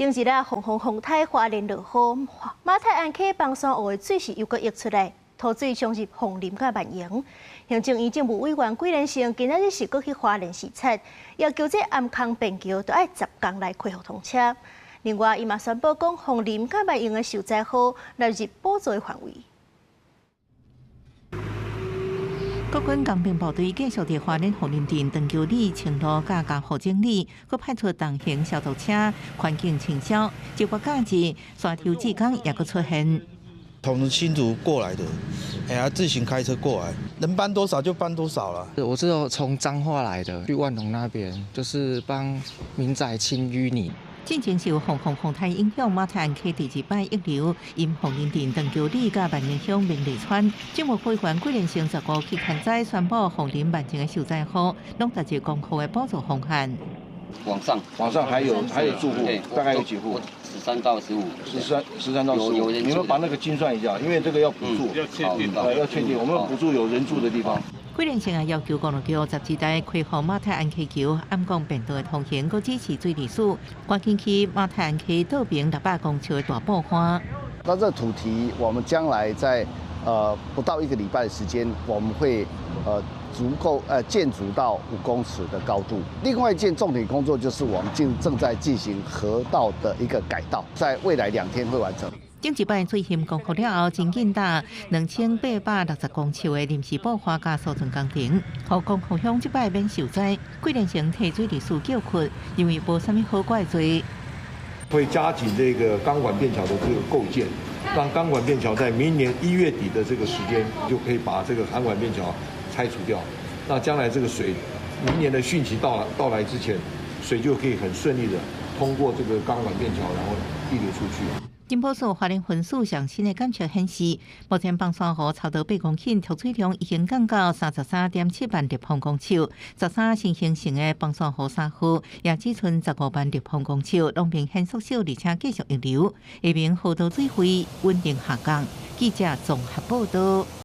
頂日啊，鳳凰風颱花蓮落雨，馬太鞍溪崩山湖的水勢又閣溢出來，土水衝入鳳林佮萬榮。行政院政務委員紀連城今仔日是閣去花蓮視察，要求這頷空便橋都愛10工內恢復通車。另外，伊嘛宣布講，鳳林佮萬榮的受災戶納入補助的範圍。國軍工兵部隊繼續佇花蓮鳳林鎮長橋里清路佮加護整理，閣派出重型消毒車環境清消，就不假日山頭志工也閣出現。從新竹過來的，哎呀，自行開車過來，能搬多少就搬多少了。我是從彰化來的，去萬隆那邊，就是幫民宅清淤泥。進前受鳳凰風颱影響，馬太鞍溪第二擺溢流，淹鳳林鎮長橋里佮萬榮鄉明麗村。政務委員紀連城15去勘災，宣布鳳林萬榮的受災戶攏納入公庫的補助方案。往上，往上還有住戶，大概有幾戶？13到15。13到15。你們把那個精算一下，因為這個要補助，要確定，要確定，我們補助有人住的地方。紀連城也要求公路局12台開放馬太鞍溪橋，暗降便道的通行，閣指示水利署趕緊起馬太鞍溪倒平600公尺的大補岸。那這土堤，我們將來在不到一個禮拜的時間，我們會足夠建築到5公尺的高度。另外一件重點工作就是我們正在進行河道的一個改道，在未來2天會完成。頂一擺水淹光復了後，真緊打2860公尺的臨時補岸佮疏浚工程，予光復鄉這擺免受災。紀連城提水利署叫屈，認為無啥物好怪罪。會加緊這個鋼管便橋的這個構建，讓鋼管便橋在明年1月底的這個時間就可以把這個涵管便橋拆除掉。那將來這個水，明年的汛期到來之前，水就可以很順利的通過這個鋼管便橋，然後溢流出去。金保署花蓮分署上新的監測顯示，目前崩山湖差不多8公頃蓄水量已經降到33.7萬立方公尺，13新形成的崩山湖3號也只剩15萬立方公尺，攏明顯縮小，而且繼續溢流，下面河道水位穩定下降。記者綜合報道。